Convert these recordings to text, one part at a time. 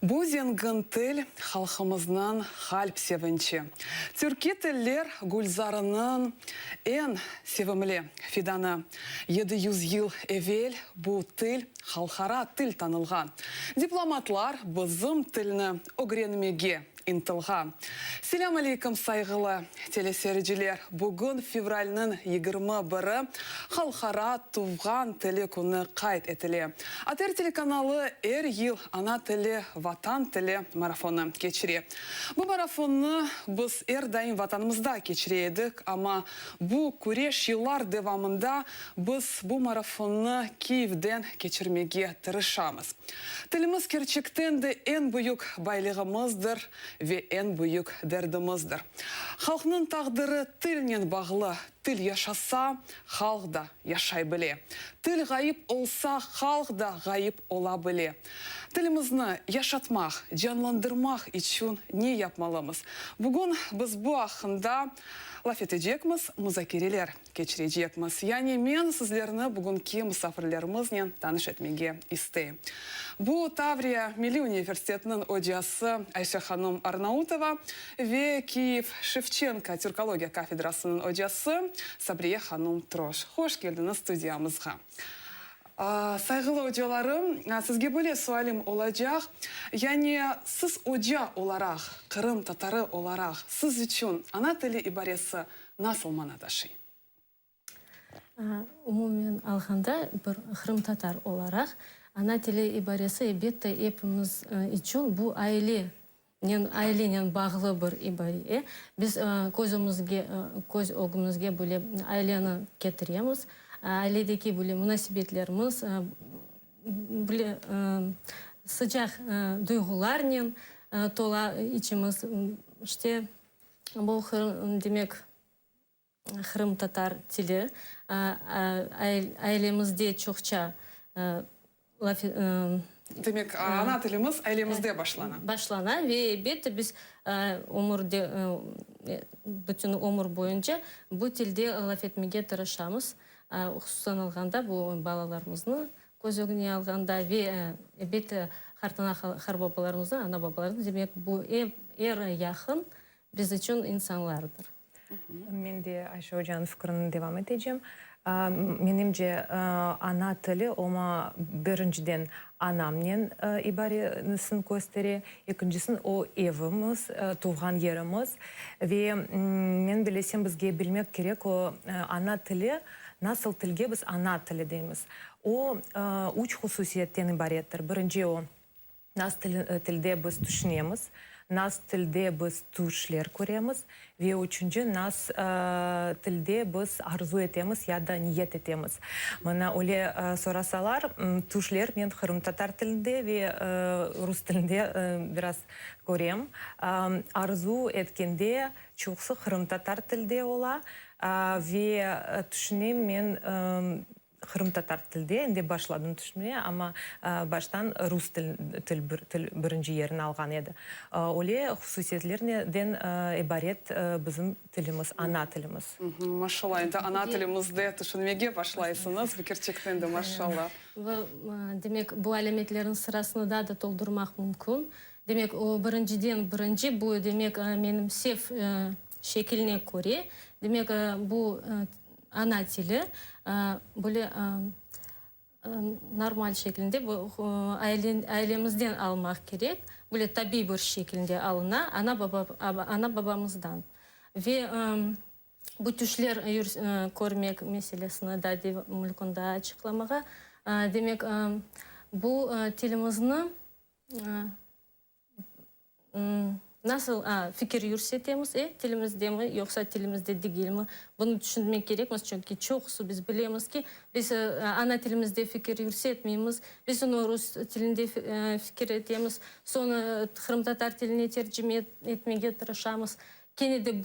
Bu zengin til, halqımıznıñ qalp sevinçi. Türkiy tiller gülzarınıñ eñ sevimli fidanı. 700 yıl evel bu til halqara til tanılğan. Diplomatlar bizim tilni ögrenmege ıntılğan. Selâm aleykum, sayğılı telesericiler! Bugün fevralniñ 21-i, Halqara tuvğan tili künü qayd etile. ATR telekanalı er yıl Ana tili, Vatan tili marafonı keçire. Bu marafonnı biz er daim Vatanımızda keçire edik, amma bu küreş yıllar devamında biz bu marafonnı Kiyevden keçirmege tırışamız. Tilimiz kerçekten de eñ büyük baylığımızdır ve eñ büyük derdimizdir. Halqnıñ taqdiri tilnen bağlı, til yaşasa, halq da yaşay bile. Til ğayıp olsa, halq da ğayıp ola bile. Tilimizni yaşatmaq, canlandırmaq içün ne yapmalımız? Bugün biz bu aqqında laf etecekmiz, muzakereler keçirecekmiz. Yani men sizlerni bugünki musafirlerimiznen tanış etmege isteyim. Bu Tavriya milliy universitetiniñ ocası Ayşe hanım Arnautova ve Kiyev Şevçenko türkologiya kafedrasınıñ ocası Sabriye hanım Troş. Hoş keldiñiz studiyamızğa. Sayğılı ocalarım, sizge böyle sualim olacaq, yani siz oca olaraq, qırım tatarı olaraq, siz içün ana tili ibaresi nasıl mana taşıy? Umumen alğanda, bir qırımtatar olaraq, ana tili ibaresi, elbette, epimiz içün bu ailenen, ailenen bağlı bir ibare. Biz közümizge, köz ögümizge böyle aileni ketiremiz, ailedeki böyle munasebetlerimiz, böyle sıcaq duyğularnen tola içimiz. İşte, bu, demek, qırımtatar tili ailemizde çoqça laf. Demek, ana tilimiz ailemizde başlana. Başlana ve elbette biz ömürde, bütün ömür boyunca bu tilde laf etmege tırışamız. Hususan alğanda bu balalarımıznı köz ögüne alğanda ve elbette qartana, qartbabalarımıznı, ana-babalarımıznı, demek, bu er yaqın biz içün insanlardır. Men de Ayşe ocanıñ fikrini devam etecem. Menimce, ana tili oña birinciden anamnen ibaresini köstere, ekincisin o evimiz, tuvğan yerimiz. Ve men bilesem, bizge bilmek kerek, o ana tili, nasıl tilge biz ana tili deymiz. O üç hususiyetten ibarettir. Birinci o, Naz tilde biz tüşünemiz, naz tilde biz tüşler köremiz ve üçünci, naz tilde biz arzu etemiz ya da niyet etemiz. Mına öyle sorasalar, tüşler men qırımtatar tilinde ve rus tilinde biraz körem. Arzu etkende çoqusı qırımtatar tilde ola ve tüşünem men Qırımtatar tilde endi başladım tüşünmeye, amma baştan rus til til til birinci yerini alğan edi. Öyle hususiyetlerden ibaret bizim tilimiz, ana tilimiz. Maşallah, endi ana tilimizde tüşünmege başlaysıñız, bu kerçekten de maşallah. Demek, bu alâmetlerniñ sırasını daa da toldurmaq mümkün. Demek, o birinciden birinci, bu demek menim sev şekiline köre, demek, bu Ana tili böyle normal şeklinde bu ailemizden almaq kerek, böyle tabiiy bir şekilde alına ana-baba, ana-babamızdan. Ve bu tüşler körmek meselesini da mümkün daa açıqlamağa. Demek, bu tilimizni. Nasıl fikir yürsetemiz, e, tilimizdemi, yoqsa tilimizde degilmi? Bunı tüşünmek kerekmiz, çünki çoqusı biz bilemiz ki, biz ana tilimizde fikir yürsetmeymiz, biz onı rus tilinde fikir etemiz, soñra qırımtatar tiline tercime etmege tırışamız. Kene de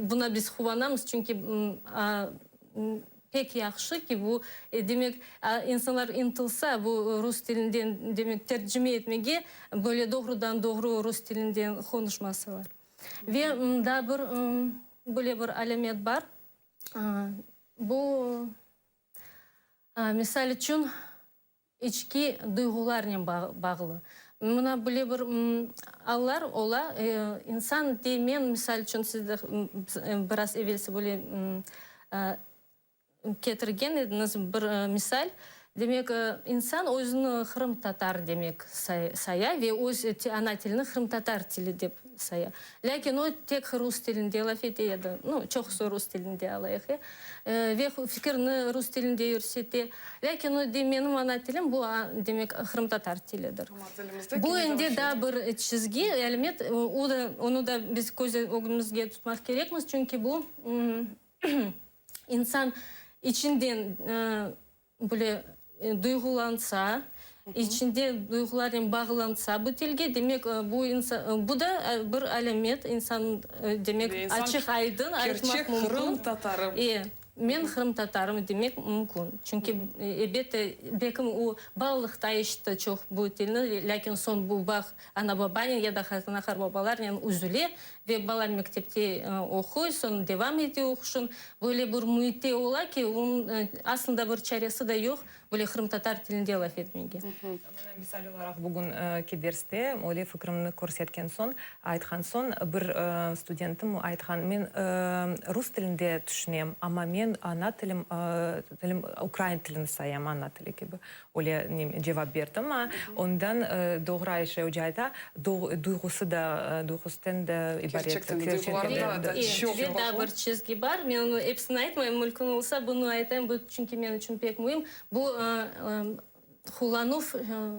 buna biz quvanamız, çünki Pek yahşı ki, bu, demek, insanlar ıntılsa bu rus tilinden, demek, tercime etmege, böyle doğrudan-doğru rus tilinden qonuşmasalar. Ve daa bir böyle bir alâmet bar, bu, misal içün, İçki duyğularnen bağlı. Mına böyle bir allar ola, insan dey, men, misal içün, siz de biraz evelsi böyle ketirgen ediñiz bir misal, demek, insan özüni qırımtatar demek saya ve öz ana tilini qırımtatar tili dep saya. Lâkin o tek rus tilinde laf ete ya da, nu, çoqusı rus tilinde alayıq, ve fikirni rus tilinde yürsete. Lâkin o dey, menim ana tilim bu, demek, qırımtatar tilidir. Bu endi daa bir çizgi, elbet, o da, onı da biz köz ögümizge tutmaq kerekmiz, çünki bu insan içinden böyle duyğulansa, içinde duyğularnen bağlansa bu tilge, demek, bu insan, bu da bir alâmet, insan, demek, açıq-aydın aytmaq Kerçek mümkün. qırımtatarım. E, men qırımtatarım demek mümkün. Çünki, elbette, belkim o balalıqta eşitti çoq bu tilni, lâkin soñ bu bağ ana-babanen ya da qartana-qartbabalarnen üzüle ve bala mektepte oquy, soñ devam ete oquşın. Böyle bir müitte ola ki, onıñ aslında bir çaresi de yoq, böyle qırımtatar tilinde laf etmege. Mına, misal olaraq, bugünki derste öyle fikrimni körsetken soñ, aytqan soñ, bir studentim aytqan, men rus tilinde tüşünem, amma men ana tilim, tilim ukrain tilini sayam ana tili kibi. Öyle nem cevap berdi maña. Ondan doğru Ayşe oca ayta, duyğusı da, duyğusıdan da ibaret. Kerçekten de duyğularında da çoq Ve daa bir çizgi bar, men onı episini aytmayım, mümkün olsa bunı aytayım, bu çünki men içün pek müim. Bu qullanuv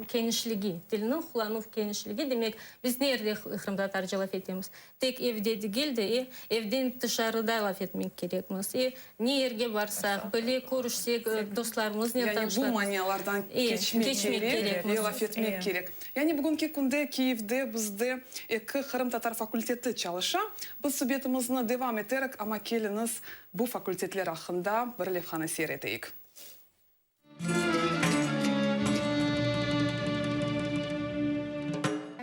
kenişligi, tilniñ qullanuv kenişligi, demek, biz nerde qırımtatarca laf etemiz? Tek evde degil de, e, evden tışarıda laf etmek kerekmiz. E, ne yerge barsaq, bile körüşsek, dostlarımıznen, Yani bu tanışlarımıznen. manialardan E, keçmek keçmek kerek ve kerekmiz. laf etmek E. kerek. Yani bugünki künde Kiyevde bizde eki qırımtatar fakulteti çalışa. Biz subetimizni devam eterik, amma keliñiz bu fakultetler aqqında bir levhanı seyir eteyik.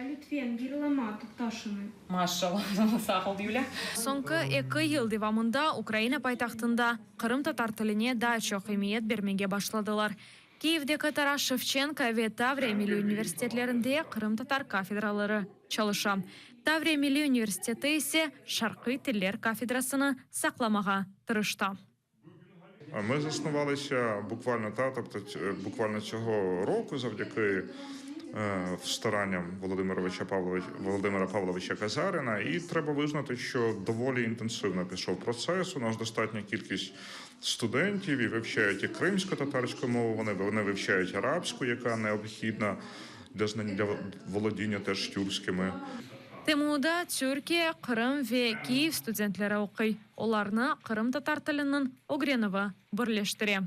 Lütfen, yırlama, toqta şunı. Maşallah, sağ ol, Yulâ. Soñki eki yıl devamında Ukraina paytahtında qırımtatar tiline daa çoq emiyet bermege başladılar. Kiyevdeki Taras Şevçenko ve Tavriya milliy universitetlerinde qırımtatar kafedraları çalışa. Tavriya milliy universiteti ise şarqiy tiller kafedrasını saqlamağa tırıştı. Ми заснувалися буквально та, тобто буквально цього року завдяки старанням Володимировича Павловича Володимира Павловича Казарина. І треба визнати, що доволі інтенсивно пішов процес. У нас достатня кількість студентів і вивчають і кримсько-татарську мову. Вони вони вивчають арабську, яка необхідна для знання для володіння теж тюркськими. TMUda Türkiye, Qırım ve Kiyev studentleri oquy. Olarnı qırımtatar tiliniñ ögrenüvi birleştire.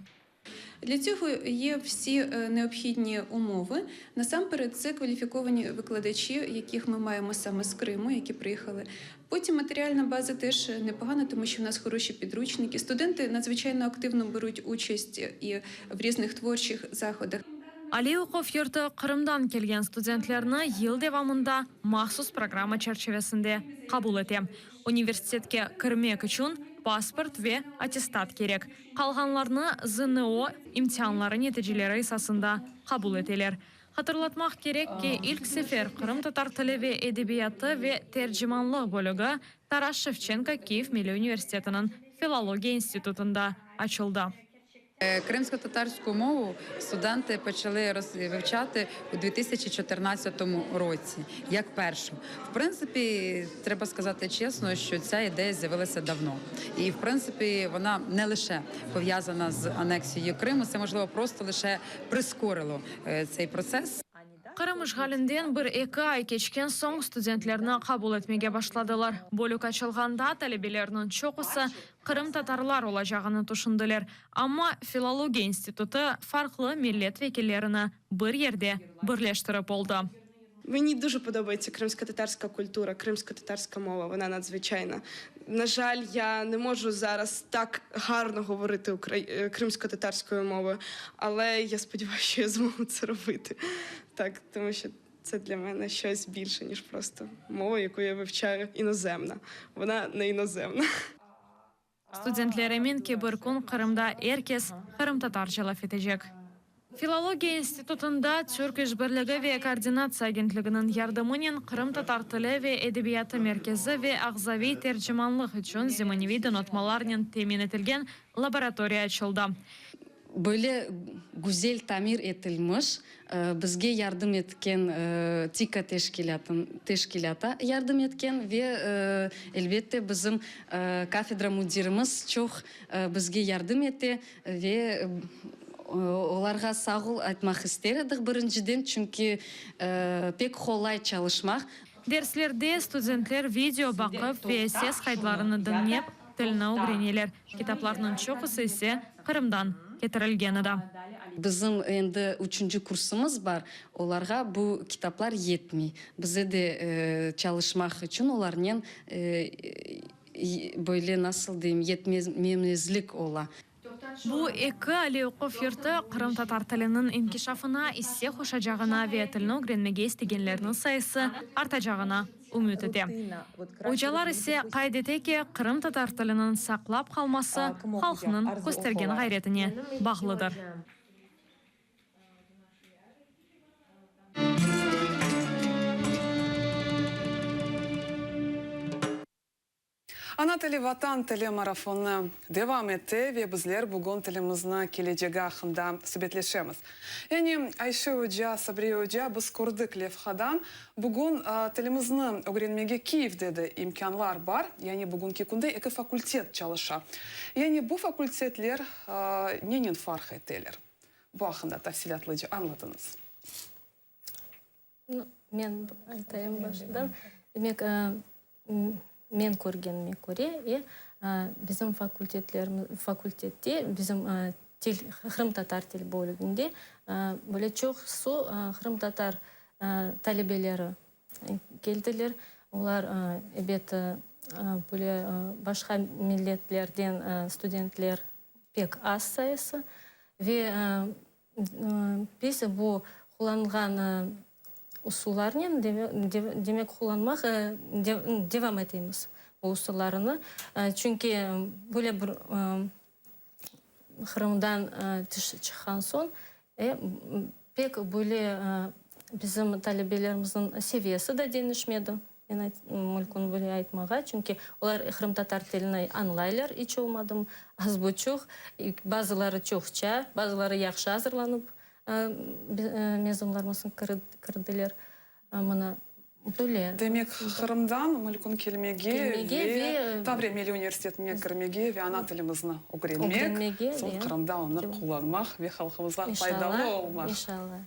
Для цього є всі необхідні умови. Насамперед, це кваліфіковані викладачі, яких ми маємо саме з Криму, які приїхали. Потім матеріальна база теж непогана, тому що в нас хороші підручники. Студенти надзвичайно активно беруть участь і в різних творчих заходах. Aliy oquv yurtu Qırımdan kelgen studentlerni yıl devamında mahsus programma çerçivesinde qabul ete. Universitetke kirmek içün pasport ve attestat kerek. Qalğanlarnı ZNO imtianları neticeleri esasında qabul eteler. Hatırlatmaq kerek ki, ilk sefer qırımtatar tili ve edebiyatı ve tercimanlıq bölügi Taras Şevçenko Kiyev milliy universitetiniñ Filologiya institutında açıldı. Кримсько-татарську мову студенти почали вивчати у 2014 році, як першу. В принципі, треба сказати чесно, що ця ідея з'явилася давно. І, в принципі, вона не лише пов'язана з анексією Криму, це, можливо, просто лише прискорило цей процес. Qırım işğalinden bir-eki ay keçken soñ studentlerni qabul etmege başladılar. Bölük açılğanda talebelerniñ çoqusı qırımtatarlar olacağını tüşündiler, amma Filologiya institutı farqlı millet vekillerini bir yerde birleştirip oldı. Meni дуже podobaється krimсько-татарська культура, кримсько-татарська мова, вона надзвичайна. На жаль, я не можу зараз так гарно говорити кримсько-татарською мовою, але я сподіваюся, що я зможу це робити. Так, тому що це для мене щось більше, ніж просто мова, яку я вивчаю іноземна. Вона не іноземна. Studentler emin ki, bir kün Qırımda er kes qırımtatarca laf etecek. Filologiya institutında Türk işbirligi ve koordinatsiya agentliginiñ yardımınen Qırımtatar tili ve edebiyatı merkezi ve ağzaviy tercimanlıq içün zemaneviy donatmalarnen temin etilgen laboratoriya açıldı. Böyle güzel tamir etilmiş, bizge yardım etken TİKA teşkilâtı yardım etken ve, elbette, bizim kafedra müdirimiz çoq bizge yardım ete ve olarğa sağ ol aytmaq ister edik birinciden, çünki pek qolay çalışmaq. Derslerde studentler video baqıp ve ses qaydlarını diñlep, tilni ögreneler. Kitaplarnıñ çoqusı ise Qırımdan ketirilgen edi. Bizim endi üçünci kursumız bar, olarğa bu kitaplar yetmey. Bize de çalışmaq içün olarnen böyle, nasıl deyim, yetmemezlik ola. Bu eki aliy oquv yurtu qırımtatar tiliniñ inkişafına isse qoşacağına ve tilni ögrenmege istegenlerniñ sayısı artacağına ümüt ete. Ocalar ise qayd ete ki, qırımtatar tiliniñ saqlap qalması halqnıñ köstergen ğayretine bağlıdır. Ana tili, Vatan tili marafonı devam ete ve bizler bugün tilimizni kelecegi aqqında subetleşemiz. Yani, Ayşe oca, Sabriye oca, biz kördik levhadan, bugün tilimizni ögrenmege Kiyevde de imkânlar bar, yani bugünki künde eki fakultet çalışa. Yani bu fakultetler nenen farq eteler? Bu aqqında tafsilâtlıca añlatıñız. Men aytayım başından. Demek, men körgenime köre, e, bizim fakultetlerimiz, fakultette bizim til, qırımtatar til bölüginde böyle çoqusı qırımtatar talebeleri keldiler. Olar, ebet, böyle başqa milletlerden studentler pek az sayısı ve Biz bu qullanğan usullarnen, demek, qullanmaq devam etemiz bu usullarını. Çünki böyle bir Qırımdan tış çıqqan soñ pek böyle bizim talebelerimizniñ seviyesi de deñişmedi. Men mülkün böyle aytmağa, çünki olar qırımtatar tilini añlaylar iç olmadım, az buçuq, bazıları çoqça, bazıları yahşı azırlanıp mezunlarımızın kirdiler. Mına böyle. Demek, Qırımdan mülkün kelmege ve Tavriya Milliy universitetine kirmege ve ana tilimizni ögrenmek, soñ Qırımda onı qullanmaq ve halqımızğa faydalı olmaq. İnşallah.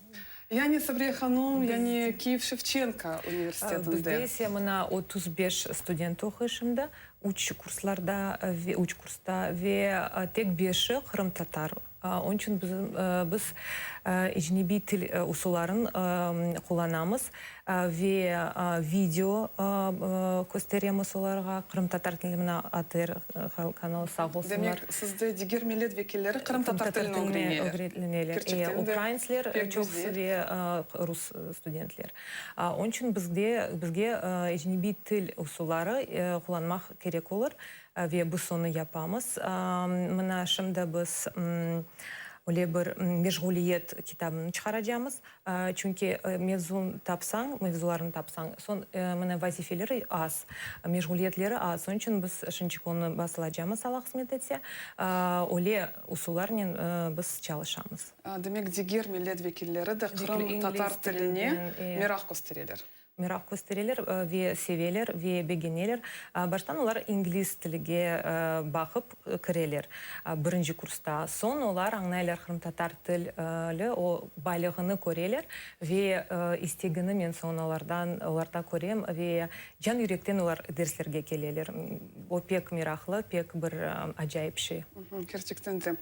Yani Sabriye hanum, yani Kiyev Şevçenko universitetinde. Bizde ise mına 35 student oquy şimdi, üç kurslarda ve üç kursta ve tek beşi qırımtatar. Onıñ içün bizim biz ecnebiy til usulların qullanamız ve video kösteremiz olarğa, qırımtatar tilinde mına ATR kanalı sağ olsunlar. Demek, sizde diger millet vekilleri qırımtatar tilini ögreneler. Kerçekten de Ukrainsler pek çoqusı güzel. ve rus studentler. Onıñ içün bizde bizge ecnebiy til usulları qullanmaq kerek olur ve biz onı yapamız. Mına şimdi biz öyle bir meşğuliyet kitabını çıqaracamız. Çünki mevzunı tapsañ, mevzularnı tapsañ, soñ mına vazifeleri az, meşğuliyetleri az. Onıñ içün biz şimdicik onı basılacamız, Alla qısmet etse. Öyle usullarnen biz çalışamız. Demek, diger millet vekilleri de qırımtatar tiline meraq köstereler. Meraq köstereler ve seveler ve begeneler. Baştan olar ingliz tilige baqıp kireler birinci kursta. Soñ olar añlaylar qırımtatar tili, o baylığını köreler ve istegini men soñ olardan, olarda körem ve can yürekten olar derslerge keleler. O pek meraqlı, pek bir acayip şey. Kerçekten de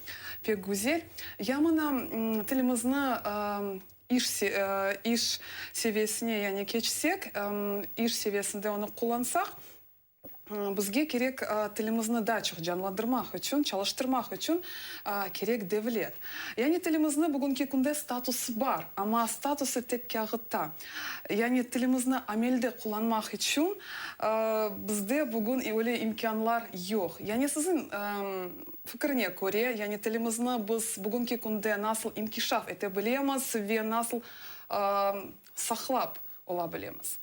pek güzel. Ya mına tilimizni İş iş seviyesine yani keçsek, iş seviyesinde onı qullansaq, bizge kerek tilimizni daa çoq canlandırmaq içün, çalıştırmaq içün kerek devlet. Yani tilimizni bugünki künde statusı bar, amma statusı tek kâğıtta. Yani tilimizni amelde qullanmaq içün bizde bugün öyle imkânlar yoq. Yani siziñ Fikrine köre, yani tilimizni biz bugünki künde nasıl inkişaf ete bilemiz ve nasıl saqlap ola bilemiz?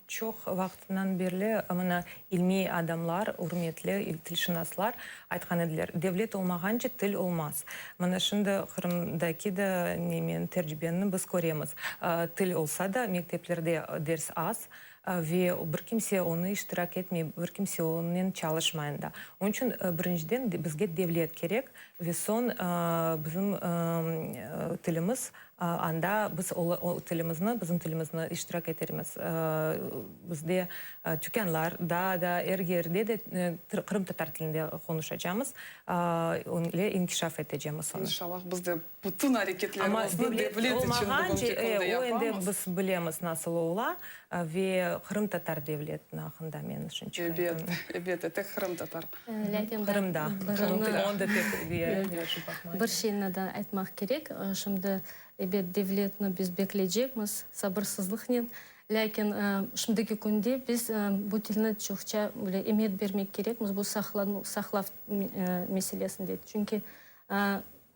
Çoq vaqıtından berli mına ilmiy adamlar, ürmetli tilşınaslar aytqan ediler, devlet olmağance til olmaz. Mına şimdi Qırımdaki de nemen tercibeni biz köremiz. Til olsa da, mekteplerde ders az, Ve bir kimse onı iştirak etmey, bir kimse onen çalışmay da. Onıñ içün birinciden bizge devlet kerek ve soñ bizim tilimiz, anda biz o tilimizni, bizim tilimizni iştirak etermiz. Bizde tükânlarda da, er yerde de qırımtatar tilinde qonuşacamız, öyle inkişaf etecemiz onı. İnşallah, biz de Bütün areketlerimizni devlet içün bugünki künde yapamız. O endi biz bilemiz nasıl ola ve qırımtatar devletini aqqında men şunçıq ayttım. Ebet, ebet, tek qırımtatar. Lâkin Qırımda. Onda pek Bir şeyni da aytmaq kerek, şimdi ebet devletni biz bekleycekmiz sabırsızlıqnen, lâkin şimdiki künde biz bu tilni çoqça böyle emiyet bermek kerekmiz bu saqlav meselesinde, çünki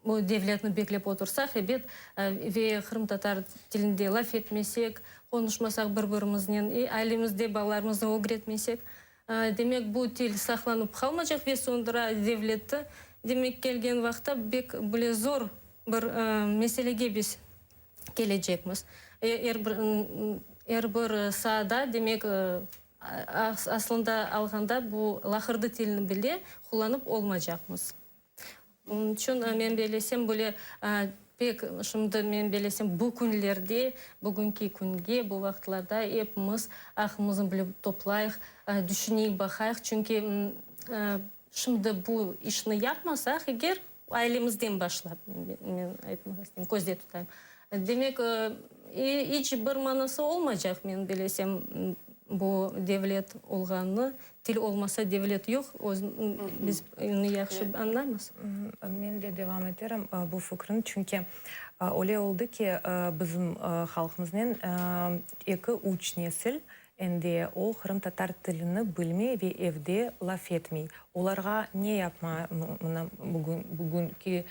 Bu devletni beklep otursaq, ebet, ve qırımtatar tilinde laf etmesek, qonuşmasaq bir-birimiznen, e, ailemizde balalarımıznı ögretmesek, demek, bu til saqlanıp qalmaycaq ve soñra devleti, demek, kelgen vaqıtta bek bile zor bir meselege biz kelecekmiz. Er bir, er bir saada, demek, aslında alğanda bu laqırdı tilini bile qullanıp olmaycaqmız. Onıñ içün men bellesem, böyle pek şimdi men bellesem, bu künlerde, bugünki künge, bu vaqıtlarda epimiz aqlımıznı bilip toplayıq, düşüneyik, baqayıq, çünki şimdi bu işni yapmasaq eger, ailemizden başlap, men aytmaq isteyim, közde tutayım, demek, iç bir manası olmaycaq, men bellesem, bu devlet olğanını Til olmasa devlet yoq, biz onı yahşı añlaymız. Men de devam eterim bu fikrini, çünki öyle oldı ki, bizim halqımıznen eki-üç nesil endi o qırımtatar tilini bilmey ve evde laf etmey. Olarğa ne yapma, mına bugünki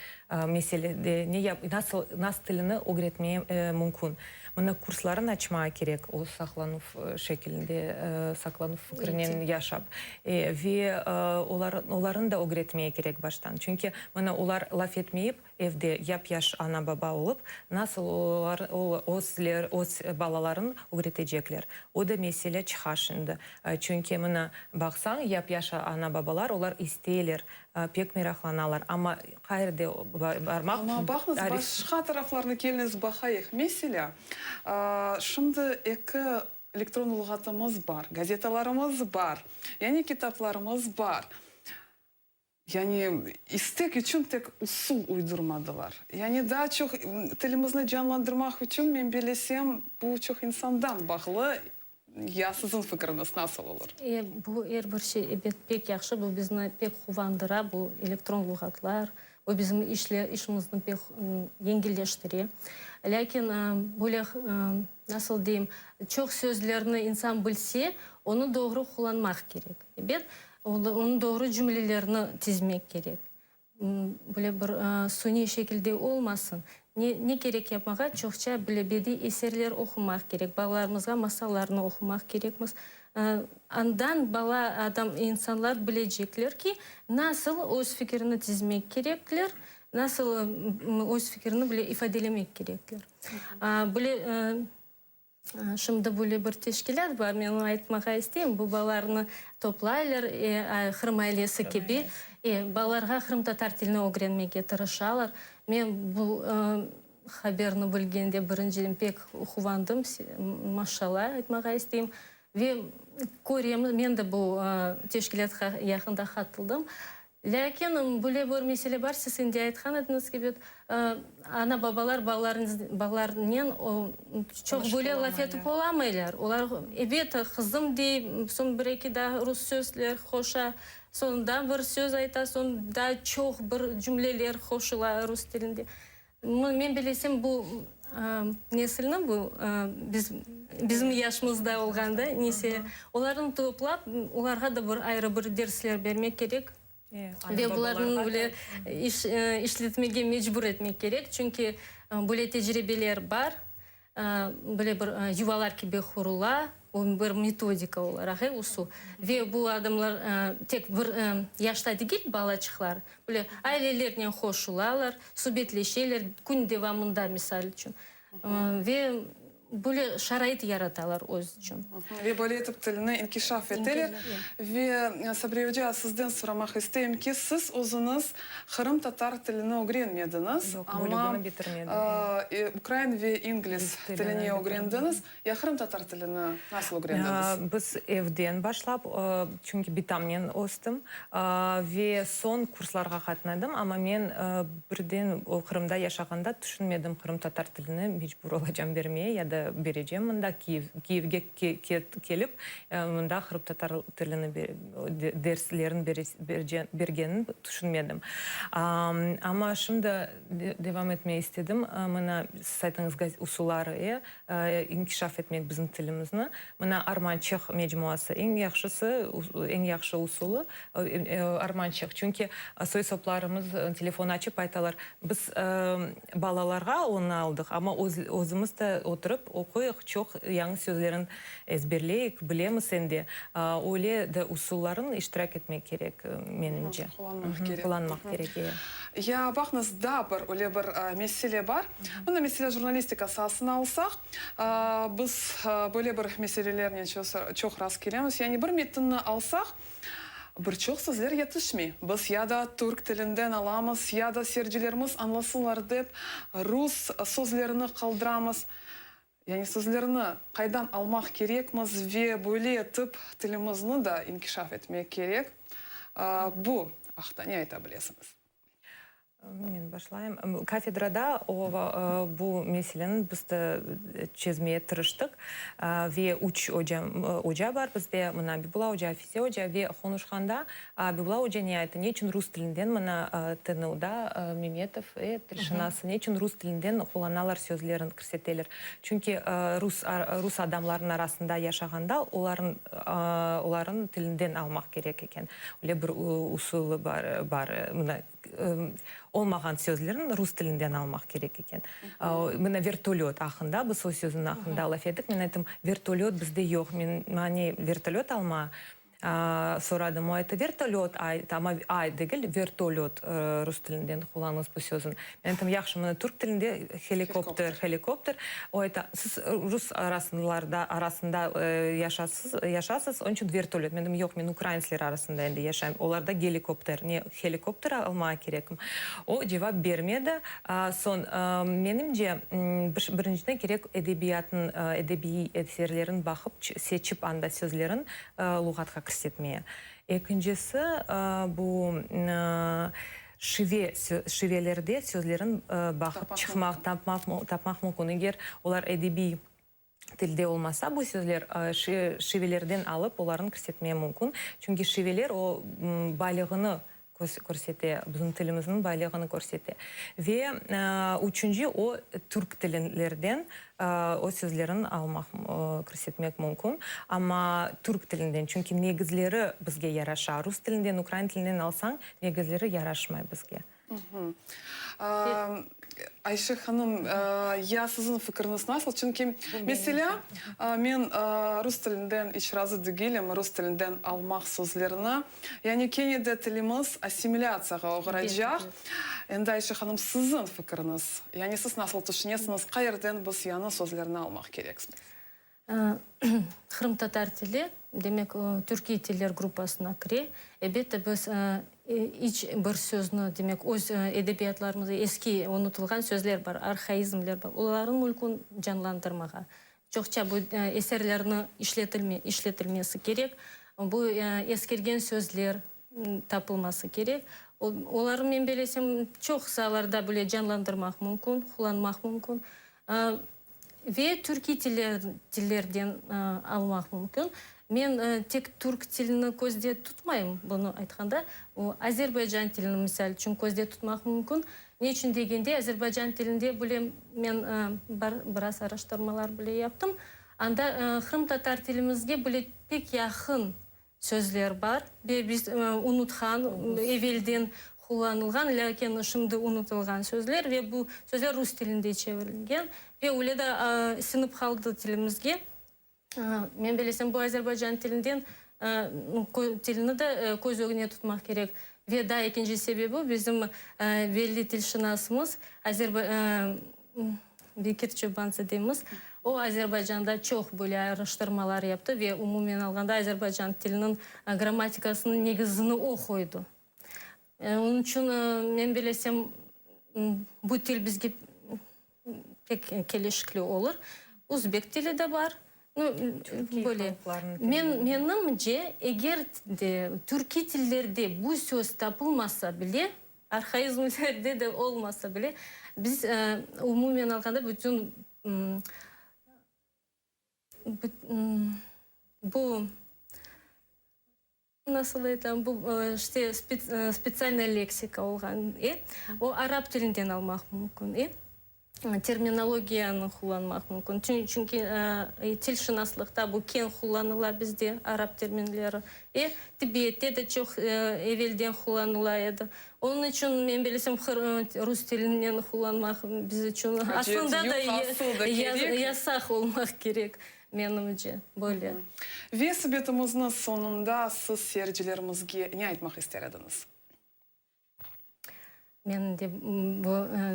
meselede ne yap, nasıl, nasıl tilini ögretmeye mümkün? Mına kurslarını açmağa kerek, o saqlanuv şekilinde, saqlanuv fikrinen yaşap. Ve olar, olarnı da ögretmeye kerek baştan. Çünki mına olar laf etmeyip, evde yap-yaş ana-baba olıp, nasıl olar özler, öz balaların ögretecekler? O da mesele çıqa şimdi. Çünki mına baqsañ, yap-yaş ana-babalar, olar isteyler Pek meraqlanalar, amma qayerde barmaq? Amma baqıñız, başqa taraflarnı keliñiz baqayıq. Meselâ, şimdi eki elektron luğatımız bar, gazetalarımız bar, yani kitaplarımız bar. Yani istek içün tek usul uydurmadılar. Yani daa çoq tilimizni canlandırmaq içün, men bilesem, bu çoq insandan bağlı. Ya siziñ fikriñiz nasıl olur? E, bu er bir şey, ebet, pek yahşı, bu bizni pek quvandıra, bu elektron luğatlar, bu bizim işle, işimizni pek yengilleştire. Lâkin, böyle, nasıl deyim, çoq sözlerni insan bilse, onı doğru qullanmaq kerek, ebet, onı doğru cümlelerni tizmek kerek. Böyle bir suniy şekilde olmasın. Ne, ne kerek yapmağa? Çoqça böyle bediy eserler oqumaq kerek, balalarımızğa masallarnı oqumaq kerekmiz. Andan bala, adam, insanlar bilecekler ki, nasıl öz fikirini tizmek kerekler, nasıl öz fikirini bile ifadelemek kerekler. Böyle. Şimdi böyle bir teşkilât bar, men onı aytmağa isteyim, bu balalarnı toplaylar, Qırım ailesi kibi, balalarğa qırımtatar tilini ögrenmege tırışalar. Men bu haberni bilgende birinciden pek quvandım, maşallah aytmağa isteyim. Ve köremiz, men de bu teşkilâtqa yaqında qatıldım. Lâkin böyle bir mesele bar, siz endi aytqan ediñiz kibi, ana-babalar balalarınen çoq böyle laf etip olamaylar. Olar, ebet, qızım dey, soñ bir-eki daa rus sözler qoşa, soñ daa bir söz ayta, soñ daa çoq bir cümleler qoşula rus tilinde. Men bilesem, bu nesilni, bu biz, bizim yaşımızda olğanda nese, olarnı toplap, olarğa da bir ayrı bir dersler bermek kerek. Ve bularnıñ böyle iş, işletmege mecbur etmek kerek, çünki böyle tecribeler bar. Böyle bir yuvalar kibi qurula, o bir metodika olaraq, e, usul. Ve bu adamlar tek bir yaşta degil, balaçıqlar, böyle ailelernen qoşulalar, subetleşeler kün devamında, misal içün. Ve böyle şarait yaratalar öz içün. Ve böyle etip tilni inkişaf eteler. Ve, Sabriye oca, sizden soramaq isteyim ki, siz özüñiz Qırımtatar tilini ögrenmediñiz, Yoq, amma bölügini bitirmedim. ukrain ve ingliz tilini ögrendiñiz. Ya qırımtatar tilini nasıl ögrendiñiz? Biz evden başlap, çünki bitamnen östim, ve soñ kurslarğa qatnadım, amma men birden Qırımda yaşağanda tüşünmedim qırımtatar tilini mecbur olacam bermeye ya da berecem mında, Kiyevge kelip, mında qırımtatar tilini derslerin bergenini tüşünmedim. Amma şimdi devam etmeye istedim. Mına, siz ayttıñız, usulları, inkişaf etmek bizim tilimizni. Mına Armançıq mecmuası eñ yahşısı, eñ yahşı usulı, Armançıq. Çünki soy-soplarımız telefon açıp aytalar, biz balalarğa onı aldıq, amma özümiz de oturıp oquyıq, çoq yañı sözlerin Ezberleyik, bilemiz endi. Öyle de usulların iştirak etmek kerek, menimce. Qullanmaq kerek. Qullanmaq kerek, e. Ya, baqıñız, daa bir öyle bir mesele bar. Mına, meselâ, jurnalistika saasını alsaq, biz böyle bir meselelernen çoq rastkelemiz. Yani bir metinni alsaq, bir çoq sözler yetişmey. Biz ya da türk tilinden alamız, ya da seyircilerimiz añlasınlar dep, rus sözlerini qaldıramız. Yani sözlerni qaydan almaq kerekmiz ve böyle etip tilimizni da inkişaf etmek kerek. Bu aqta ne ayta bilesiñiz? Men başlayım. Kafedrada o, bu meseleni biz de çezmeye tırıştıq. Ve üç ocam, oca bar bizde, mına Abibula oca, Afize oca ve qonuşqanda Abibula oca ne ayttı, ne içün rus tilinden mına TNUda Memetov, e, tilşınası, ne içün rus tilinden qullanalar sözlerin, kirseteler? Çünki rus, rus adamlarnıñ arasında yaşağanda olarnıñ, olarnıñ tilinden almaq kerek eken. Öyle bir usulı bar, bar, mına olmağan sözlerin rus tilinden almaq kerek eken. Mına vertolöt aqqında, biz o sözniñ aqqında laf ettik, men ayttım, vertolöt bizde yoq, men, maña vertolöt alma Soradım, o ayttı, vertolöt, ayt, amma ay degil, vertolöt, rus tilinden qullanıñız bu sözün. Men ayttım, yahşı, mına türk tilinde helikopter, helikopter. O ayta, siz rus arasınlarda, arasında yaşasız, yaşasız, onıñ içün vertolöt. Men dedim, yoq, men ukrainsler arasında endi yaşayım, olarda gelikopter, ne helikopter almağa kerekim? O cevap bermedi. Soñ, menimce, birinciden kerek edebiyatnıñ, edebiy eserlerin baqıp, seçip anda sözlerin luğatqa kirsetmeye. Ekincisi, bu şive, şivelerde sözlerin baqıp çıqmaq, tapmaq, tapmaq mümkün. Eger olar edebiy tilde olmasa, bu sözler şivelerden alıp olarnı kirsetmeye mümkün. Çünki şiveler o baylığını körsete, bizim tilimizniñ baylığını körsete. Ve üçünci, o türk tilinlerden o sözlerin almaq, kirsetmek mümkün. Amma türk tilinden, çünki negizleri bizge yaraşa. Rus tilinden, ukrain tilinden alsañ, negizleri yaraşmay bizge. Ayşe hanım, ya siziñ fikriñiz nasıl? Çünki, meselâ, men rus tilinden iç razı degilim, rus tilinden almaq sözlerini. Yani kene de tilimiz assimilâtsiyağa oğraycaq. Endi, Ayşe hanım, siziñ fikriñiz, yani siz nasıl tüşünesiñiz, qayerden biz yañı sözlerni almaq kereksmiz? Qırımtatar tili, demek, türkiy tiller gruppasına kire. Elbette, biz iç bir sözni, demek, öz edebiyatlarımızda eski, unutılğan sözler bar, arhaizmler bar, olarnı mümkün canlandırmağa. Çoqça bu eserlerni işletilme, işletilmesi kerek. Bu eskirgen sözler tapılması kerek. Olarnı, men belesem, çoq saalarda bile canlandırmaq mümkün, qullanmaq mümkün. Ve türkiy tillerden almaq mümkün. Men tek türk tilini közde tutmayım bunı aytqanda. Azerbaycan tilini, misal içün, közde tutmaq mümkün. Ne içün degende, azerbaycan tilinde bile men biraz araştırmalar bile yaptım. Anda qırımtatar tilimizge bile pek yaqın Sözler bar ve biz unutqan, evelden qullanılğan, lâkin şimdi unutılğan sözler ve bu sözler rus tilinde çevirilgen ve öyle de siñip qaldı tilimizge. Men bilesem, bu azerbaycan tilinden tilini de köz ögüne tutmaq kerek. Ve daa ekinci sebebi, bizim belli tilşınasımız Bekir Çobanzademiz, o Azerbaycanda çoq böyle araştırmalar yaptı ve umumen alğanda Azerbaycan tiliniñ grammatikasınıñ negizini o qoydı. Onıñ içün men bilesem, bu til bizge pek kelişikli olur. Uzbek tili de bar. Böyle. Men, menimce, eger de türkiy tillerde bu söz tapılmasa bile, Arhaizmlerde de olmasa bile, biz umumen alğanda bütün bu, nasıl aytam, bu işte spetsialnaya leksika olğan, e, o arap tilinden almaq mümkün, e. Terminologiyanı qullanmaq mümkün. Çünki tilşınaslıqta bu keñ qullanıla bizde, arap terminleri. E, tibbiyette de çoq evelden qullanıla edi. Onıñ içün, men bilesem, rus tilinen qullanmaq biz içün aslında da yasaq olmaq kerek, menimce, böyle. Ve subetimizniñ soñunda siz seyircilerimizge ne aytmaq ister ediñiz? Men de bu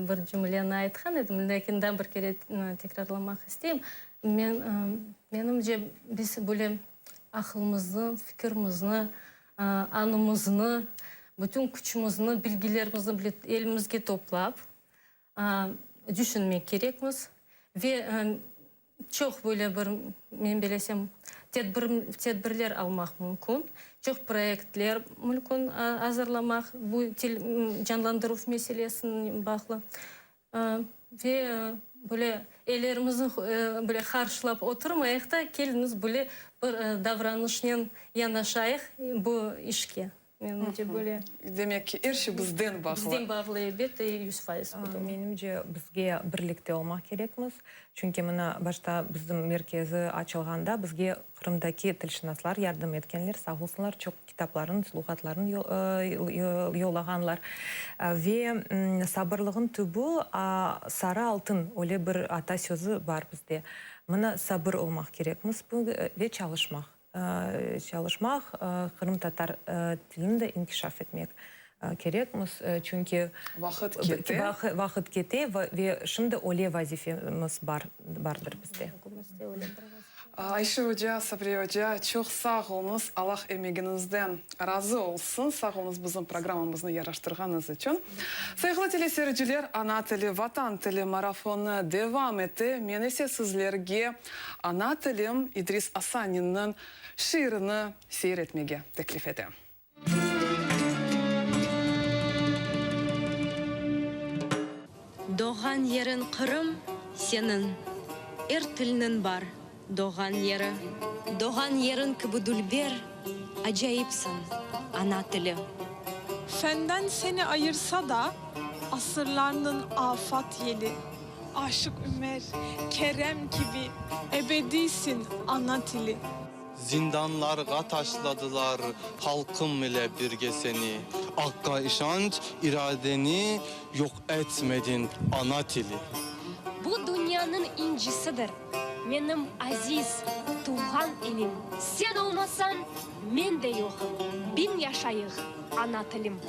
bir cümleni aytqan edim, lâkin daa bir kere tekrarlamaq isteyim. Men, menimce, biz böyle aqılımıznı, fikirimizni, añımıznı, bütün küçümizni, bilgilerimizni bile elimizge toplap, Düşünmek kerekmiz ve çoq böyle bir, men bilesem, tedbir, tedbirler almaq mümkün, çoq proyektler mümkün azırlamaq bu til canlandıruv meselesinen bağlı. Ve böyle ellerimizni böyle harşlap oturmayıq da, keliñiz böyle bir davranışnen yanaşayıq bu işke. Menimce böyle. Demek ki, er şey bizden bağlı. Bizden bağlı, elbette, 100%. Menimce, bizge birlikte olmaq kerekmiz. Çünki mına başta bizim merkezi açılğanda bizge Qırımdaki tilşınaslar yardım etkenler, sağ olsunlar, çoq kitapların, luğatların yollağanlar. Ve sabırlığın tübü sarı altın, öyle bir ata sözü bar bizde. Mına sabır olmaq kerekmiz ve çalışmaq. Çalışmaq, qırımtatar tilini de inkişaf etmek kerekmiz, çünki Vaqıt kete. Vaqıt kete ve şimdi öyle vazifemiz bar, bardır bizde. Ayşe oca, Sabriye oca, çoq sağ oluñız, Allah emegiñizden razı olsun, sağ oluñız bizim programmamıznı yaraştırğanıñız içün. Sayğılı teleseyirciler, Ana tili, Vatan tili marafonı devam ete, men ise sizlerge Ana tilim İdris Asaninniñ şiirini seyir etmege teklif etem. Doğğan yeriñ Qırım seniñ, er tilniñ bar doğğan yeri. Doğğan yeriñ kibi dülber, acayipsiñ, ana tili. Senden seni ayırsa da asırlarnıñ afat yeli. Aşıq Ümer, Kerem kibi ebediysiñ, ana tili. Zindanlarğa taşladılar halqım ile birge seni, Aqqa işanç, iradeni yoq etmediñ, ana tili. Bu dünyanıñ incisidir, menim aziz, tuvğan ilim. Sen olmasañ, men de yoqım, biñ yaşayıq, ana tilim.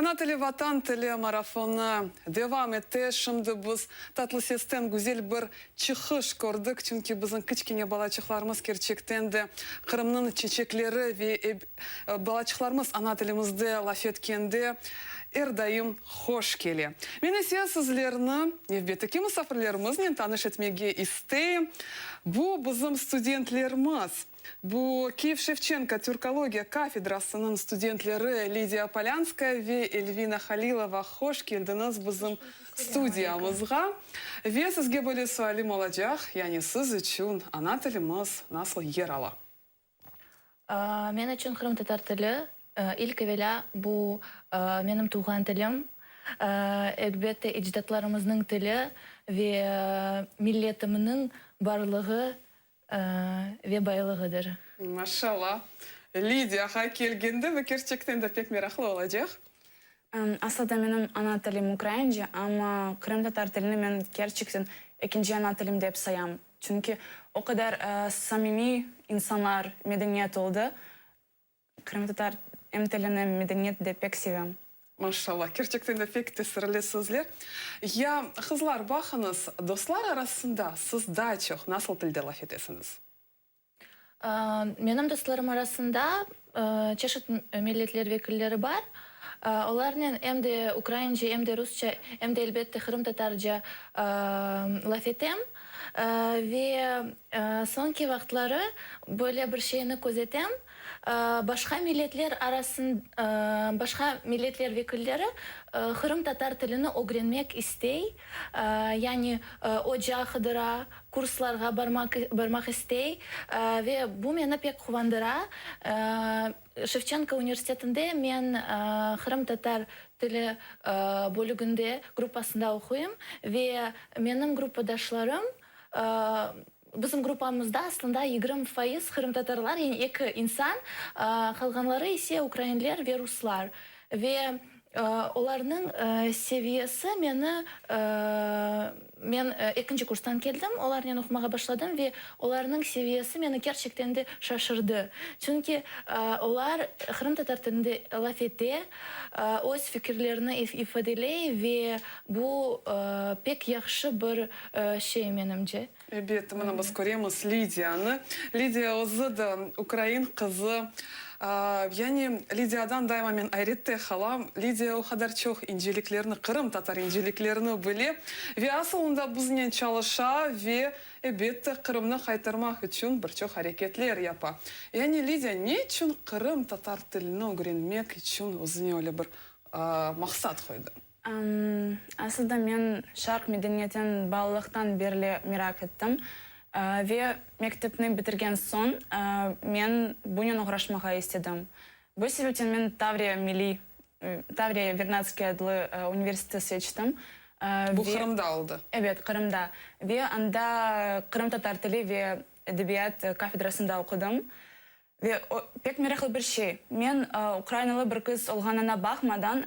Ana tili, Vatan tili marafonı devam ete. Şimdi biz Tatlı sesten güzel bir çıqış kördik, çünki bizim kiçkene balaçıqlarımız kerçekten de Qırımnıñ çeçekleri ve balaçıqlarımız ana tilimizde laf etkende er daim hoş kele. Men ise sizlerni nevbetteki musafirlerimiznen tanış etmege isteyim. Bu bizim studentlerimiz. Bu Kiyev Şevçenko türkologiya kafedrasınıñ studentleri Lidiya Polânskaya ve Elvina Halilova. Hoş keldiñiz bizim studiyamızğa. Ve sizge böyle sualim olacaq, yani siz içün ana tilimiz nasıl yer ala? Men içün qırımtatar tili, ilk evelâ, bu menim tuvğan tilim, elbette, ecdatlarımıznıñ tili ve milletimniñ barlığı ve baylığıdır. Maşallah. Lidiyağa kelgende bu kerçekten de pek meraqlı olacaq. Aslında menim ana tilim ukraince, amma qırımtatar tilini men kerçekten ekinci ana tilim dep sayam. Çünki o qadar samimiy insanlar, medeniyet oldı. Qırımtatar em tilini, em medeniyet de pek sevem. Maşallah, kerçekten de pek tesirli sözler. Ya, qızlar, baqıñız, dostlar arasında siz daa çoq nasıl tilde laf etesiñiz? Menim dostlarım arasında çeşit milletler vekilleri bar. Olarnen em de ukraince, em de rusça, em de, elbette, qırımtatarca laf etem. Ve soñki vaqıtları böyle bir şeyni közetem, başqa milletler arasın, başqa milletler vekilleri qırımtatar tilini ögrenmek istey, yani oca qıdıra, kurslarğa barmaq barmaq istey ve bu meni pek quvandıra. Şevçenko universitetinde men qırımtatar tili bölüginde, gruppasında oquyım ve menim gruppadaşlarım, bizim gruppamızda aslında 20% qırımtatarlar, yani eki insan, qalğanları ise ukrainler ve ruslar. Ve olarnıñ seviyesi meni, men ekinci kurstan keldim, olarnen oqumağa başladım ve olarnıñ seviyesi meni kerçekten de şaşırdı. Çünki olar qırımtatar tilinde laf ete, öz fikirlerini ifadeley ve bu pek yahşı bir şey menimce. Elbette, mına biz köremiz Lidiyanı. Lidiya özü de ukrain qızı. Yani Lidiyadan daima men ayrette qalam. Lidiya o qadar çoq inceliklerni, qırımtatar inceliklerini bile ve asılında biznen çalışa ve, elbette, Qırımnı qaytarmaq içün bir çoq areketler yapa. Yani Lidiya, ne içün qırımtatar tilini ögrenmek içün özüne öyle bir maqsat qoydı? Aslında men şarq medeniyetinen balalıqtan berli meraq ettim ve mektepni bitirgen soñ men bunen oğraşmağa istedim. Bu sebepten men Tavriya milliy, Tavriya Vernadskiy adlı universiteti seçtim. Bu Qırımda oldı? Ebet, Qırımda. Ve anda qırımtatar tili ve edebiyat kafedrasında oqudım. Ve o, pek meraqlı bir şey, men ukrainalı bir qız olğanına baqmadan,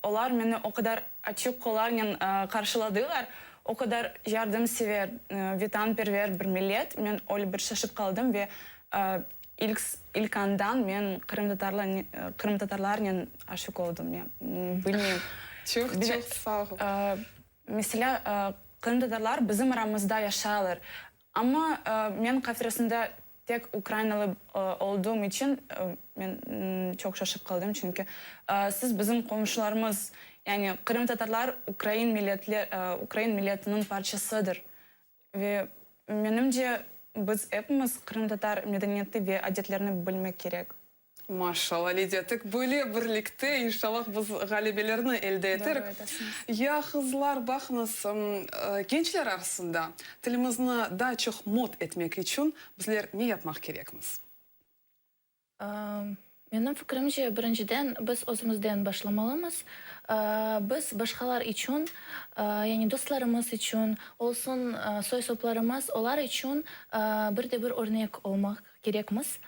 olar meni o qadar açıq qollarnen qarşıladılar, o qadar yardımsever, vetanperver bir millet, men öyle bir şaşıp qaldım ve ilk ilk andan men qırımtatarla qırımtatarlarnen aşıq oldım, men bilmeyim. Çoq, çoq sağ ol. Meselâ, qırımtatarlar bizim aramızda yaşalar, amma men kafedrasında Tek ukrainalı olduğum içün men çoq şaşıp qaldım, çünki siz bizim qomşularımız, yani qırımtatarlar ukrain milletli, ukrain milletiniñ parçasıdır. Ve menimce, biz epimiz qırımtatar medeniyeti ve adetlerini bilmek kerek. Maşallah, Lidiya, tek böyle birlikte, inşallah, biz ğalebelerni elde eterik. Doğru aytasıñız. Ya, qızlar, baqıñız, gençler arasında tilimizni daa çoq mod etmek içün bizler ne yapmaq kerekmiz? Menim fikrimce, birinciden, biz özümizden başlamalımız. Biz başqalar içün, yani dostlarımız içün, olsun soy-soplarımız, olar içün bir de bir örnek olmaq kerekmiz.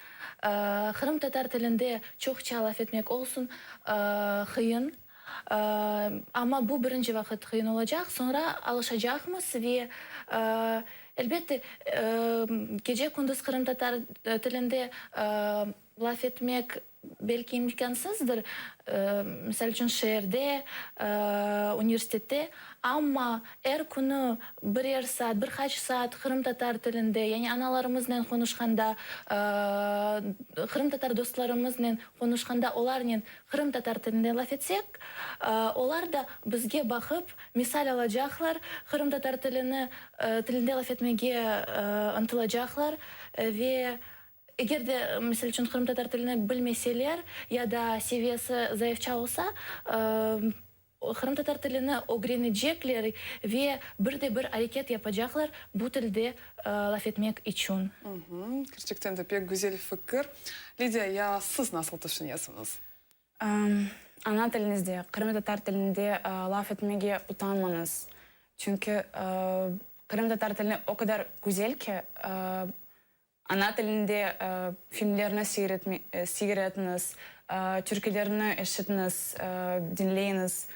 Qırımtatar tilinde çoqça laf etmek olsun qıyın, amma bu birinci vaqıt qıyın olacaq, soñra alışacaqmız ve, elbette, gece-kündüz qırımtatar tilinde laf etmek. Belki imkânsızdır, misal içün, şeerde, universitette, amma er künü birer saat, bir qaç saat qırımtatar tilinde, yani analarımıznen qonuşqanda, qırımtatar dostlarımıznen qonuşqanda olarnen qırımtatar tilinde laf etsek, olar da bizge baqıp misal alacaqlar, qırımtatar tilini, tilinde laf etmege ıntılacaqlar ve Eger de, misal içün, qırımtatar tilini bilmeseler ya da seviyesi zayıfça olsa, qırımtatar tilini ögrenecekler ve bir de bir areket yapacaqlar bu tilde laf etmek içün. Kerçekten de pek güzel fikir. Lidiya, ya siz nasıl tüşünesiñiz? Ana tilinizde, qırımtatar tilinde laf etmege utanmañız. Çünki qırımtatar tili o qadar güzel ki, Ana tilinde filmlerni seyir etiñiz, türkülerni eşitiñiz, diñleyiñiz.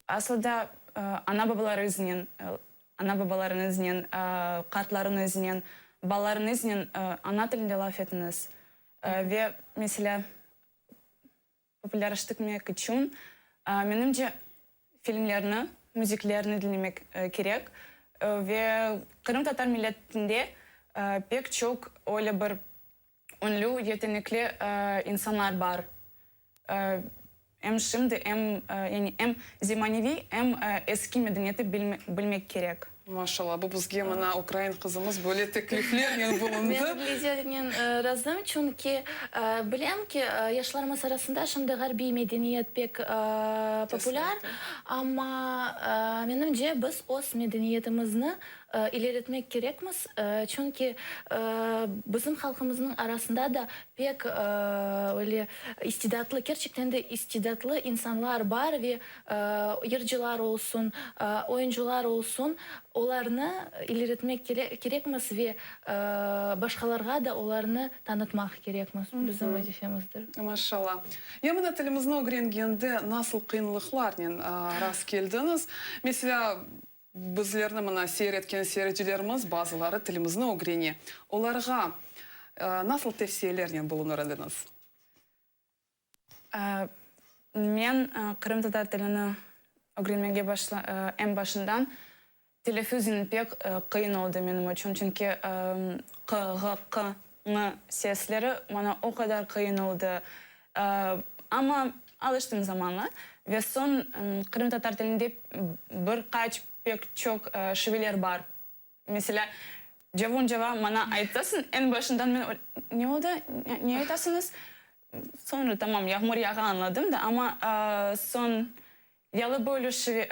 Aslı da ana-babalarıñıznen, ana-babalarıñıznen, qartlarıñıznen, balalarıñıznen ana tilinde laf etiñiz. Ve, meselâ, populârlaştırmaq içün, menimce, filmlerni, müziklerni diñlemek kerek. Ve qırımtatar milletinde pek çoq öyle bir ünlü, yetenekli insanlar bar. Em şimdi, em, yani em zemaneviy, em eski medeniyeti bilmek kerek. Maşallah, bu bizge mına ukrain qızımız böyle tekliflernen bulundı. Men Lidiyanen razım, çünki bilem ki, yaşlarımız arasında şimdi ğarbiy medeniyet pek populâr, amma menimce biz öz medeniyetimizni ileritmek kerekmiz, çünki bizim halqımıznıñ arasında da pek öyle istidatlı, kerçekten de istidatlı insanlar bar ve yırcılar olsun, oyuncılar olsun, olarnı ileritmek kerekmiz ve başqalarğa da olarnı tanıtmaq kerekmiz, bizim vazifemizdir. Maşallah. Ya mına tilimizni ögrengende nasıl qıyınlıqlarnen rast keldiñiz? Meselâ, bizlerni mına seyir etken seyircilerimiz bazıları tilimizni ögrene. Olarğa nasıl tevsiyelernen bulunır ediñiz? Men qırımtatar tilini ögrenmege eñ başından telâffüznen pek qıyın oldı menim içün, çünki q, ğ, q, ñ sesleri maña o qadar qıyın oldı. Amma alıştım zamanla ve soñ qırımtatar tilinde bir qaç pek çoq şiveler bar. Meselâ, cavun cava maña aytasıñ, eñ başından men ne oldı, ne aytasıñız? Soñra tamam, yağmur yağa añladım da, amma soñ yalıboylu şive,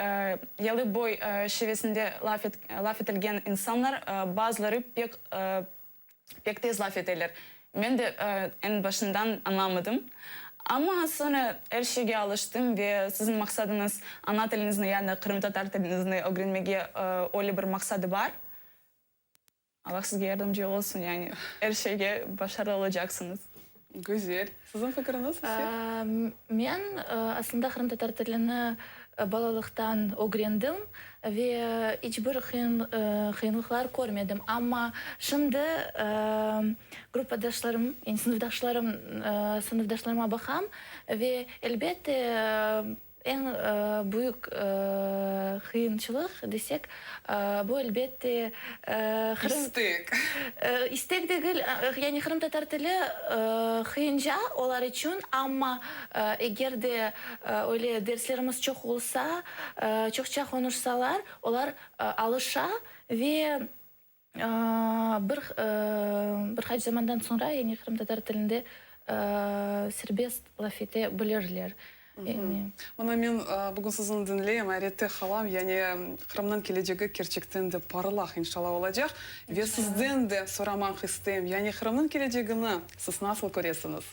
yalıboy şivesinde laf laf etilgen insanlar bazıları pek pek tez laf eteler. Men de eñ başından añlamadım. Amma soñra er şeyge alıştım ve siziñ maqsadıñız ana tiliñizni, yani qırımtatar tiliñizni ögrenmege öyle bir maqsadı bar. Allah sizge yardımcı olsun, yani er şeyge başarılı olacaqsıñız. Güzel. Siziñ fikiriñiz, Asel? Men aslında qırımtatar tilini balalıqtan ögrendim ve iç bir qıyınlıqlar körmedim. Amma şimdi gruppadaşlarım, yani sınıfdaşlarım, sınıfdaşlarıma baqam ve elbette Eñ büyük qıyınçılıq desek, bu, elbette, qırım. İstek. İstek degil, yani qırımtatar tili qıyınca olar içün, amma eger de öyle derslerimiz çoq olsa, çoqça qonuşsalar, olar alışa ve bir bir qaç zamandan soñra, yani qırımtatar tilinde serbest laf ete bilirler. Yani. Mına men bugün sizni diñleyim, ayrette qalam, yani Qırımnıñ kelecegi kerçekten de parlaq, inşallah, olacaq. Ve sizden de soramaq isteyim, yani Qırımnıñ kelecegini siz nasıl köresiñiz?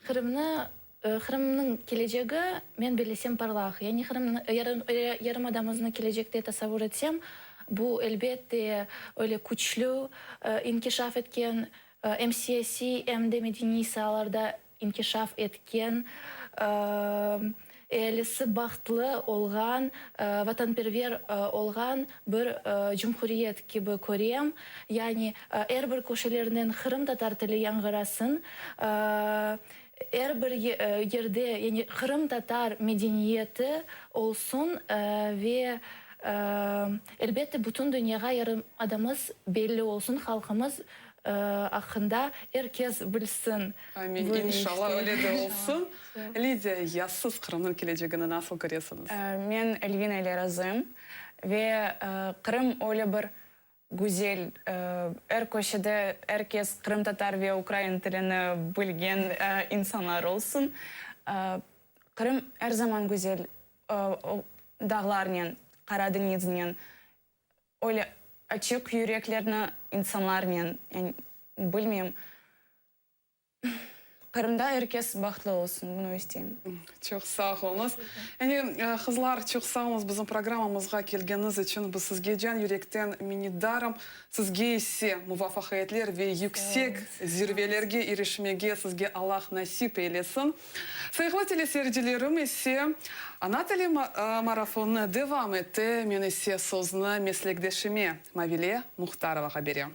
Qırımnı, Qırımnıñ kelecegi, men bellesem, parlaq. Yani Qırımnı, yarımadamıznı kelecekte tasavvur etsem, bu, elbette, öyle küçlü inkişaf etken, em siyasiy, em de medeniy saalarda inkişaf etken. Ealisi bahtlı olğan, vatanperver olğan bir cumhuriyet kibi körem. Yani er bir köşelerinden qırımtatar tili yañğırasın, er bir yerde yani qırımtatar medeniyeti olsun ve elbette bütün dünyağa yarımadamız belli olsun, halqımız aqqında er kes bilsin. Amin, inşallah öyle de olsun. Lidiya, ya siz Qırımnıñ kelecegini nasıl köresiñiz? Men Elvina ile razıyım. Ve Qırım öyle bir güzel, er köşede er kes qırımtatar ve ukrain tilini bilgen insanlar olsun. Qırım er zaman güzel, dağlarnen, Qara deñiznen, öyle açıq yüreklerni insanlarnen, yani bilmeyim. Qırımda er kes bahtlı olsun, bunı isteyim. Çoq sağ oluñız. Yani, qızlar, çoq sağ oluñız bizim programmamızğa kelgeniñiz içün. Biz sizge can yürekten minnetdarım. Sizge ise muvafaqiyetler ve yüksek zirvelerge irişmege sizge Allah nasip eylesin. Sayğılı teleseyircilerim ise, Ana tili marafonı devam ete. Men ise sözni meslekdeşime Mavile Muhtarovağa berem.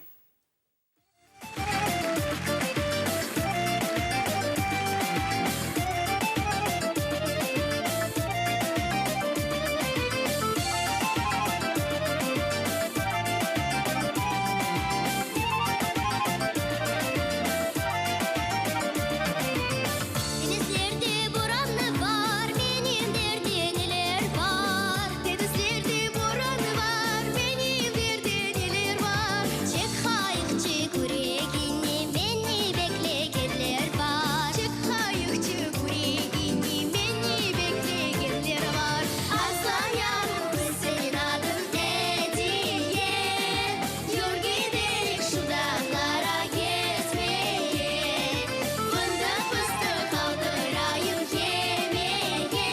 Denizlerde boranı bar, menim derde neler bar? Denizlerde boranı bar, menim derde neler bar? Çek qayıqçı küregini, meni beklegenler bar. Çek qayıqçı küregini, meni beklegenler bar. Arslan yavrum, qız seniñ adıñ Ediye, Yür gideyik şu dağlara gezmeye. Fındıq-fıstıq aldırayım yemege,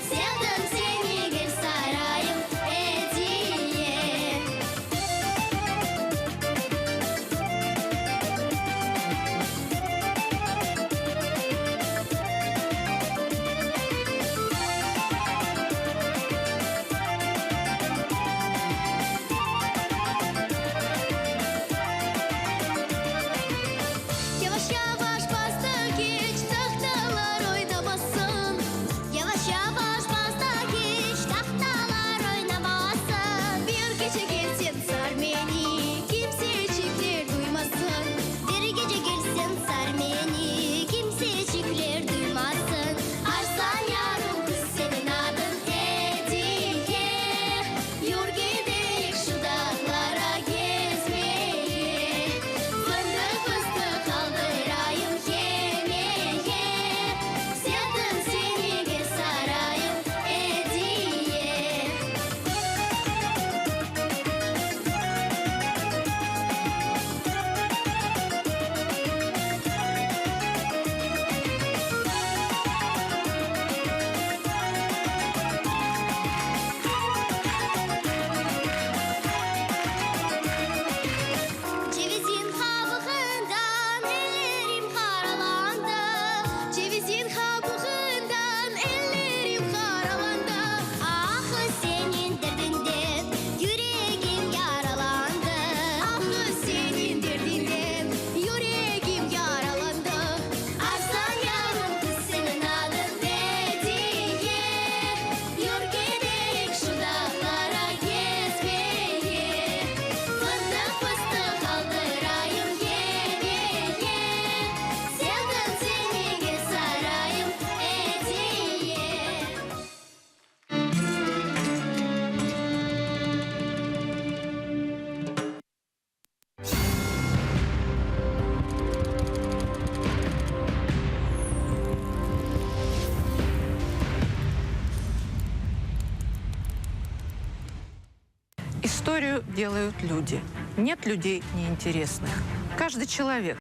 Sevdim seni, gel sarayım, Ediye. Yavaş-yavaş bas da keç, tahtalar oynamasın. Yavaş-yavaş bas da keç, tahtalar oynamasın. Bir gece gelsen sar meni, kimseçikler duymasın. Bir gece gelsen sar meni, kimseçikler duymasın. Arslan yarım, qız seniñ adıñ Ediye. Yür gideyik şu dağlara gezmeye. Fındıq-fıstıq aldırayım yemege. Sevdim seni, gel sarayım, Ediye. Cevizin qabığından ellerim qaralandı. Cevizin qabığından ellerim qaralandı. Ah, seniñ derdiñden yüregim yaralandı. Ah, seniñ derdiñden yüregim yaralandı. Arslan yavrum, qız seniñ adıñ Ediye. Yür gideyik şu dağlara gezmeye. Fındıq-fıstıq aldırayım yemege. Sevdim seni, gel sarayım, Ediye. Историю делают люди. Нет людей неинтересных. Каждый человек.